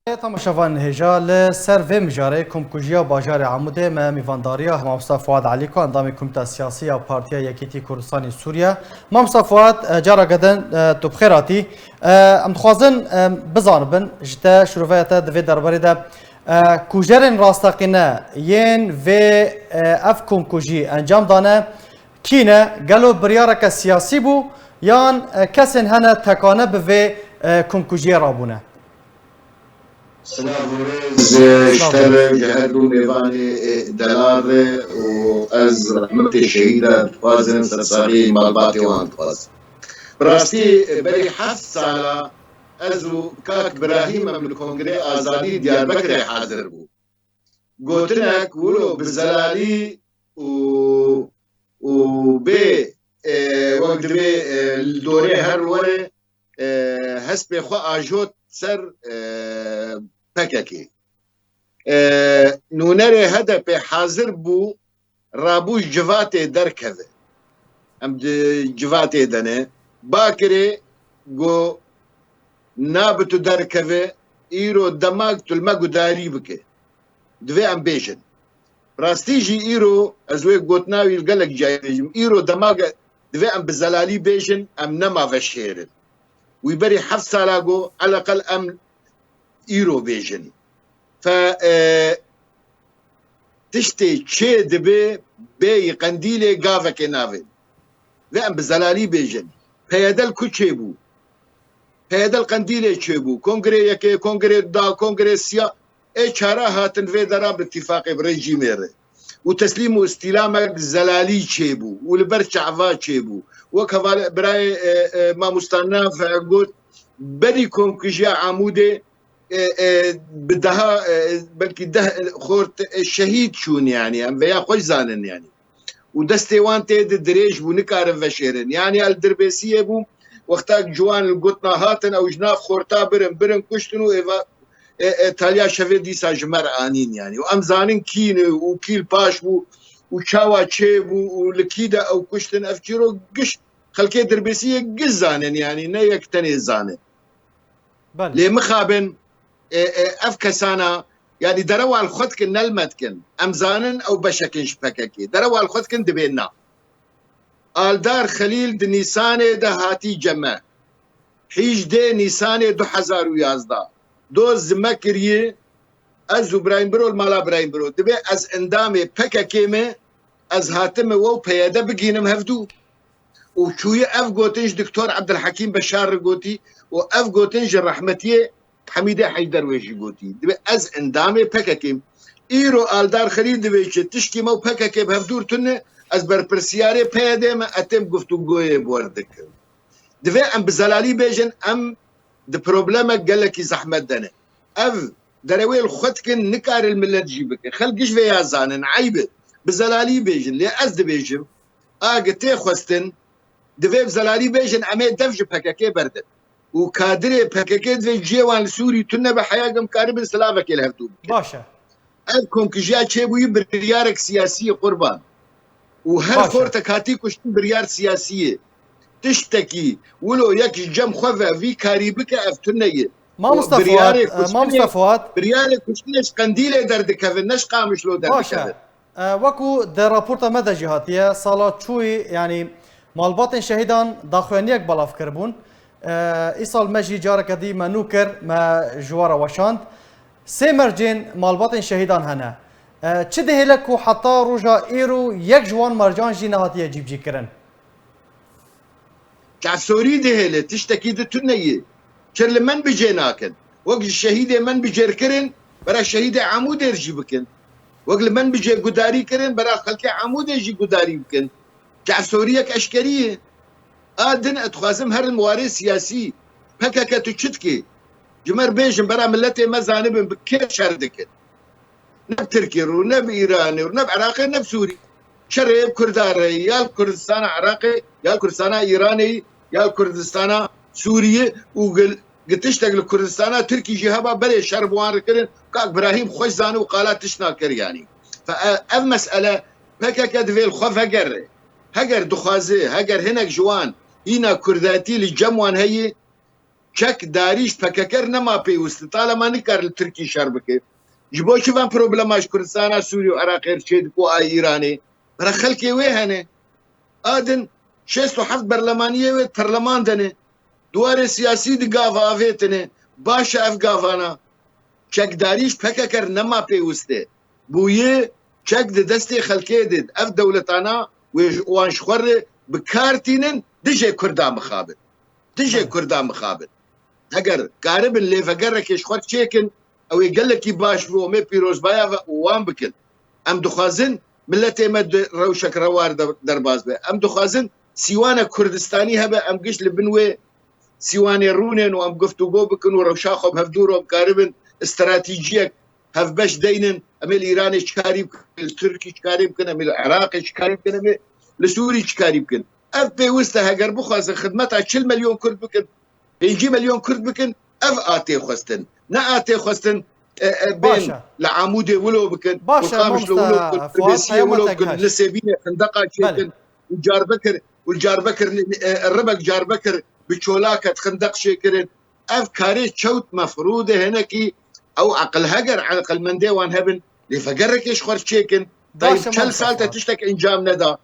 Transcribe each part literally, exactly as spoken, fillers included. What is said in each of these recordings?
Temaşevan hêja, li ser vê mijarê komkujiya bajarê Amûdê me mîvandariya Mamosta Fuad Elîko, endamê Komîta Siyasî ya Partiya Yekîtî Kurdistanê Sûriye. Mamosta Fuad, e, careke din, e, tu bi xêr hatî. E, em dixwazin, e, bizanibin, ji te, şiroveya te di vê derbarê de, e, kujerên rasteqîne yên vê, e, ev komkujî encam dane, kî ne? Gelo biryareke siyasî bû yan, e, kesên hene tekane bi vê, e, komkujiyê rabûne? Silav û rêz, e, ji te re, ji her du mêvanê, e, delal re û ez rehmetê şehîda dixwazim, sersaxî malbatê wan dixwazim. Bi rastî, e, berî heft sala ez û kak Birahîm em li Kongrê Azadî Diyarbekirê hazir bû. Gotinek wilo bi zelalî û, û bê, e, wek divê, e, li dorê her were, e, hespê xwe ajot ser, e, P K K. E, nûnerê H D P hazir bû, rabû ji civatê derkeve. Em di civatê de ne. Bakirê got, nabi tu derkeve, îro demak tu li me gudarî bike. Divê em bêjin. Rastî jî îro, ez wê gotina wî li gelek cayê bêjim, îro demak e, divê em bi zelalî bêjin, em nema veşêrin. Wî berî heft sala got, eleqel em îro bêjin. Fe, e, tiştê çê dibe, bêyî qendîlê gavekê navê. Vê em bi zelalî bêjin. P Y D li ku çêbû? P Y D li Qendîlê çêbû. Kongrê yekê, kongrê da, kongrê siya. Ê çara hatin vê dera bi tîfaqê, bi rejîmê re. Û teslîm û îstîlamek zelalî çêbû. Û li ber çava çêbû. Wek heval birayê, e, e, mamosta Naf got, berî komkujiya Amûdê, e, e, bi daha, e, belkî deh xort, e, şehîd çûn, yanî em vêya xweş zanin, yanî. Û destê wan tê de dirêj bû, nikarin veşêrin. Yanî ya li Dirbêsiyê bû, wexta ciwan li gotina hatin, ew ji nav xorta birin, birin kuştin û êva, e, e, taliya şevê dîsa ji me re anîn, yanî. Û em zanin kî ne û kî li paş bû û çawa çêbû û li kî de ew kuştin. Ev çîrok giş xelkê Dirbêsiyê giş zanin, yanî ne yek tenê zane. Belê. Lê mixabin, e, e, ev kesana, yanî derewa li xwe dikin, ne li me dikin. Em zanin ew beşek in ji P K K. Derewa li xwe dikin, dibên na. Aldar Xelîl di Nîsanê de hatî cem me. Hîjdê Nîsanê du hezar û yazdeh. Doz ji me kiriye, ez û Birayîm Biro li mala Birayîm Biro. Dibê ez endamê P K K me, ez hatime we û P Y D bigînim hevdû. Û çûye ev gotin ji Doktor Ebdulhekîm Beşar re gotî û ev gotin ji rehmetiyê Hemîdê Heyder wê jî gotî. Dibê ez endamê P K K im. Îro Aldar Xelîl divê çi? Tişkî me û P K K bi hevdûr tune, ez berpirsiyarê P Y D me, ez têm guftûgoyê bi we re dikim. Divê em bi zelalî bêjin, em di problemek gelekî zehmet de ne. Ev derewê li xwe dikin, nikarin millet jî bikin. Xelk giş vêya zanin, eyb e. Bi zelalî bêjin. Lê ez dibêjim, agi tê xwestin, divê bi zelalî bêjin, em ê dev ji P K K berdin. Û kadirê P K K divê cihê wan li Sûrî tune be, heya em karibin silavekê li hevdû bikin. Baş e. Ev komkijiya çêbûyî biryarek siyasî ye qurban. Û her Baş e. xortek hatî kuştin biryar siyasî ye. Tiştekî wilo yek ji cem xwe ve vî karî bike, ev tune ye. Mamosta Fuat, biryarê e, kuştinê, Mamosta Fuat. Biryarê kuştinê ji Qendîlê derdikeve, ne ji Qamişlo Baş e. derdikeve. E, wekû di raporta me de jî hatiye, sala çûyî, yanî malbatên şehîdan daxuyaniyek belav kiribûn. E, îsal me jî careke dî me nû kir, me ji we re weşand. Sê mercên malbatên şehîdan hene. E, çi dihêle ku heta roja îro yek ji wan mercan jî nehatiye cîbicîkirin? Çavsorî dihêle, tiştekî di tune ye. Çir li Menbicê nakin? Wek ji şehîdê Menbicê re kirin, bera şehîdê Amûdê re jî bikin. Wek li Menbicê gudarî kirin, bera xelkê Amûdê jî gudarî bikin. Çavsoriyek eşkerî ye. A din, ez dixwazim herin warê siyasî. P K K tu çi dikî? Ji me re bêjin, bera miletê me zanibin bi kê şer dikin. Ne bi Tirkî re, ne bi Îranê re, ne bi Iraqê, ne bi Sûrî. Şerê bi Kurda re, ya li Kurdistana Iraqê, ya li Kurdistana Îranê, ya li Kurdistana Sûriyê û gil-, gi tiştek li Kurdistana Tirkî jî heba berê şer bi wan re kirin, kak Birahîm xweş zane û qala tişt nakir yanî. Fe e-, ev mesele P K K divê li xwe vegere. Heger dixwaze, heger hinek ji wan hîna kurdatî li cem wan heye, çek darî ji P K K re nema pêwist e. Talema nikare li Tirkî şer bike. Ji bo çi van problema ji Kurdistana Sûrî û Iraqê re çêdike û a Îranê? Bira xelkê wê hene. A din şêst û heft berlemaniyê wê di perleman de ne. Di warê siyasî di gav avêtine. Baş e ev gavana. Çekdarî ji P K K re nema pêwist e. Bûye çek di destê xelkê de, ev dewletana wê ji, wan ji xwe re bi kar tînin, dijê Kurda mixabin. Dijê Kurda mixabin. Heger karibin lêvegerekê ji xwe çêkin, ew ê gelekî baş bû, em ê pîrozbaya ve wan bikin. Em dixwazin miletê me di rewşek rewar de derbas be. Em dixwazin sîwanek Kurdistanî hebe, em giş li bin wê sîwanê rûnên û em guftûgo bikin û rewşa xwe bi hevdû re em karibin stratejiyek hevbeş deynin. Em ê li Îranê çi karî bikin, li Tirkî çi karî bikin, em ê li Iraqê çi karî bikin, em ê li Sûrî çi karî bikin. Ev pêwist e, heger bixwazin xidmeta çil milyon Kurd bikin, pêncî milyon Kurd bikin, ev a tê xwestin. Ne a tê xwestin, e, e, bên li Amûdê wilo bikin, li Qamişlo wilo bikin, li Bêsiyê wilo bikin, li Sêbînê xindeqa çêkin û Carbekir, û Carbekir, e, Ribek Carbekir bi çolak hat xindeq çêkirin. Ev karê çewt mefrûd e hinekî ew aqil heger aqilmendê wan hebin, lê vegerekê ji xwe çêkin. Tayyip çel sal te tiştek encam neda.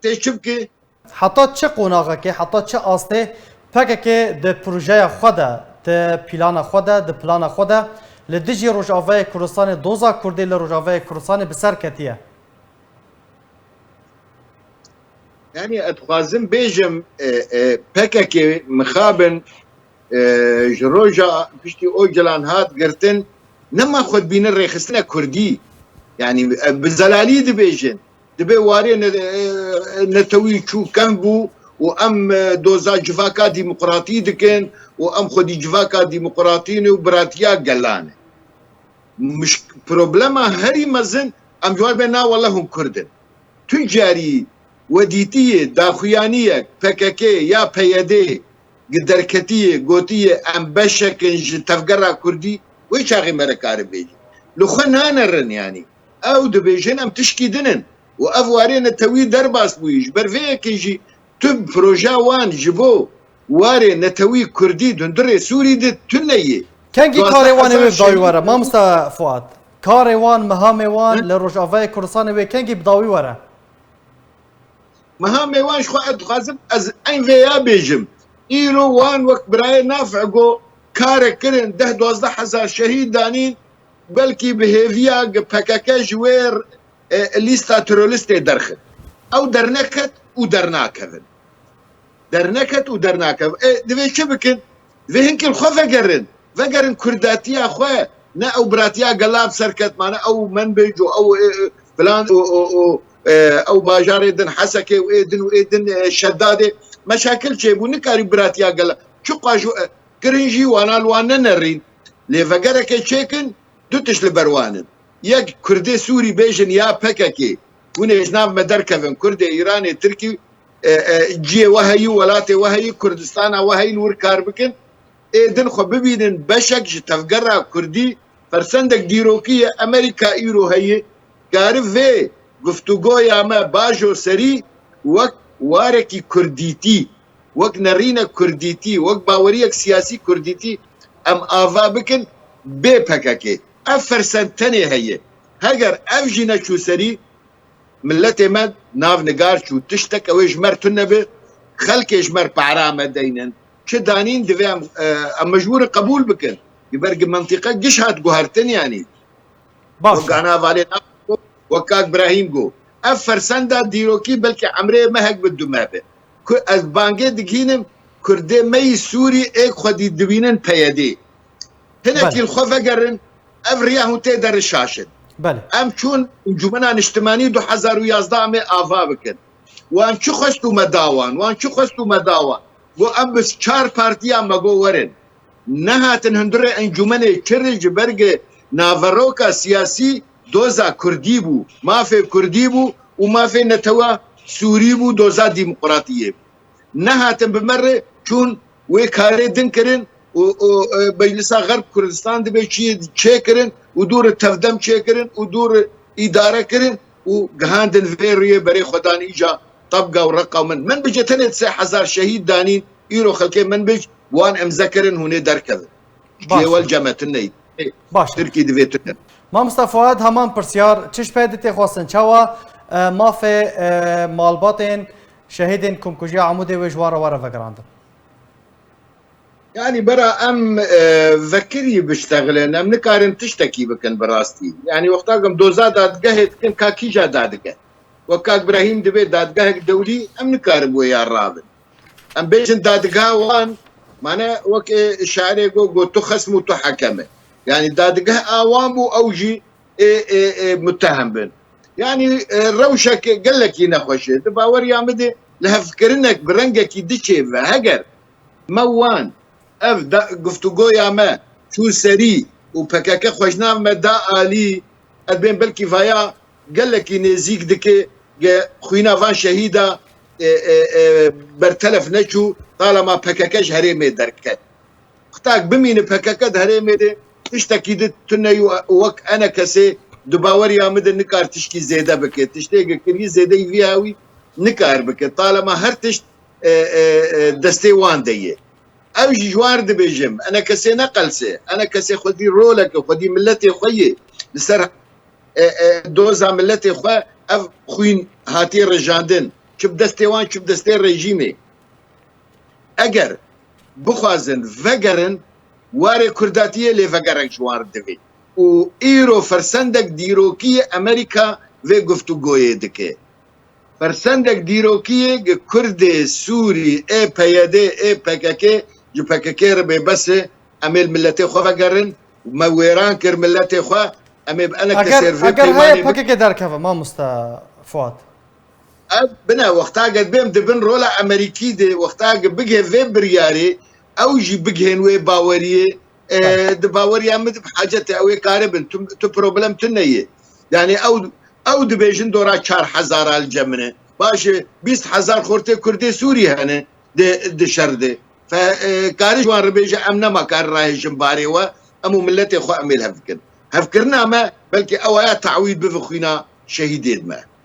Tê çi bike? Heta çi qonaxekê, heta çi astê P K K di projeya xwe de, di plana xwe de, di plana xwe de li dijî Rojavayê Kurdistanê, doza Kurdê li Rojavayê Kurdistanê bi ser ketiye? Yanî ez dixwazim bêjim, e, e, P K K mixabin, e, ji roja piştî Ocalan hat girtin, nema xwe dibînin rêxistine Kurdî. Yanî, e, bi zelalî dibêjin. Dibê warê ne-, e, netewî çû kevn bû û em, e, doza civaka demokratî dikin û em xwedî civaka demokratî ne û biratiya gelan e. Miş-, problema herî mezin em ji wan bê na wele hûn Kurd in. Tu carî we dîtiyê daxuyaniyek P K K ya P Y D gi derketiyê gotiye em beşek in ji tevgera Kurdî, wê çaxê me re kare bêjî. Li xwe nanerin yanî. Ew dibêjin em tişkî din in û ev warê netewî derbas bûyî. Ji ber vê yekê jî tu proja wan ji bo warê netewî Kurdî di hundirê Sûrî de tune ye. Kengî karê wan ê wê bi dawî were, mamosta Fuat? Karê wan, mehamê wan li Rojavayê Kurdistanê wê kengî bi dawî were? Mehamê wan ji xwe ez dixwazim ez eyn vê ya bêjim. Îro wan wek birayê Nafi got, karek kirin, deh duwazdeh hezar şehîd danîn, belkî bi hêviya P K K ji wê, e, lîsta terorîstê derxin. Ew derneket û dernakevin. Derneket û dernakev. E, divê çi bikin? Divê hinkî li xwe vegerin. Vegerin kurdatiya xwe. Ne ew biratiya gela bi ser ket, mane ew Menbic û ew, e, e, filan û, û, û, e, ew bajarê din Hesekê û ê din û ê din, e, Şedadê. Meşakil çêbû, nikarî biratiya gela. Çi qajo, e, kirin jî wana li wan nenerîn. Lê vegereke çêkin, du tişt li ber wan in. Yek, Kurdê Sûrî bêjin ya P K K, hûn ê ji nav me derkevin, Kurdê Îranê, Tirkî, e, e, ciyê we heyî, welatê we heyî, Kurdistana we heyî, li wir kar bikin. Ê din xwe bibînin beşek ji tevgera Kurdî, fersendek dîrokî ye, Amerîka îro heye, kariv vê guftûgoya me bajo serî wek warekî Kurdîtî, wek nerînek Kurdîtî, wek baweriyek siyasî Kurdîtî em ava bikin bê P K K. Ev fersend tenê heye. Heger ev jî neçû serî, miletê me navnigar çû. Tiştek ew ê ji me re tune be, xelkê ji me re para me deynin. Çi danîn divê em, e, em mecbûr in qebûl bikin. Ji ber ku mentiqe giş hat guhertin yanî. Baş. Wek Gana Valê Nafo, wek Kak Brahîm got. Ev fersenda dîrokî belkî emrê me hek bi du me be. Ku ez bangê digihînim, Kurdê me yî Sûrî êk xwedî dibînin P Y D. Hinekî li xwe vegerin, ev riya hûn tê de re şaş in. Belê. Em çûn Encûmena Niştimanî du hezar û yazdeh em ê ava bikin. Wan çi xwest û me da wan, wan çi xwest û me da wan. Got em bi çar partiya me got werin. Nehatin hundirê encûmenê çi re ji ber ku naveroka siyasî doza Kurdî bû, mafê Kurdî bû û mafê netewa Sûrî bû, doza demokratiyê bû. Nehatin bi me re çûn wê karê din kirin û, û, e, Meclisa Xerb Kurdistan dibê çiyê çêkirin û dû re tevdem çêkirin û dû re îdare kirin û gihandin vê rûyê berê xwe dan îca tabga û reqa min. Min bicê tenê sê hezar şehîd danîn, îro xelkê min bic Wan imze kirin hûnê derkevin. Baş. Cihê wel cemetin ney. Baş. Tirkî divê tune. Mamosta Fuad, heman pirsyar, çi ji pê di tê xwestin? Çawa, e, mafê, e, malbatên şehîdên komkujiya Amûdê wê ji wan re were vegerandin? Yani bera em, e, vekirî biştexilin, em nikarin tiştekî bikin bi rastî. Yani wexta em doza dadgehê dikin, ka kîja dadgeh? Wek kak Brahîm dibê dadgehek dewlî, em nikarin wê ya rabin. Em bêjin dadgeha wan, mane wek, e, şairê got, got, "Tu xesm û tu hekem e." Yani dadgeh a wan bû, ew jî ê, ê, ê, mutehem bin. Yani, e, rewşek gelekî nexweş e. Di baweriya min de lihevkirinek bi rengekî diçe ve. Heger me wan ev da, guftûgoya me çû serî û P K K xwejna me da alî, ez bên belkî vaya gelekî nêzîk dike ge xwîna van şehîda, e, e, e, bertelef neçû, talema P K K ji herêmê derket. Xtak bimîne P K K di herêmê de tiştekî di tune û wek enekesê di baweriya min de nikar tişkî zêde bike. Tiştê ge kirî zêdeyî vî hawî nikar bike. Talema her tişt, e, e, e, destê wan de ye. Ew jî ji wan re dibêjim, enekesê neqelse. Enekesê xwedî roleke, xwedî miletê xwe ye. Li ser, e, e, doza miletê xwe ev xwîn hatiye rijandin. Çi bi destê wan, çi bi destê rejîmê. Eger bixwazin vegerin, warê kurdatiyê lê vegerek ji wan re divê. Û îro fersendek dîrokî Amerîka vê guftûgoyê dike. Fersendek dîrokî yê gi Kurdê Sûrî ê P Y D, ê P K K, ji P K K re bê bes e, em ê li miletê xwe vegerin, me wêran kir miletê xwe, em ê bi eneke Eger, ser vê eger heye peymanê P K K derkeve, mamosta Fuat? Ev bine, wexta ge bêm di bin rola Amerîkî de, wexta ge bigê vê biryarê, ew jî bigihên wê baweriyê, e, Belê. Di baweriya min de bi hacetê ew ê karibin. Tu, tu problem tune ye. Yani ew, ew dibêjin dora çar hezar a li cem min e. Baş e, bîst hezar xortê Kurdê Sûrî hene di, di şer de. Fe, e, karî ji wan re bêje, em nema kar rahêjin barê we, em û miletê xwe em ê li hev bikin. Hevkirina me belkî ew aya tawîd bibe xwîna şehîdê me.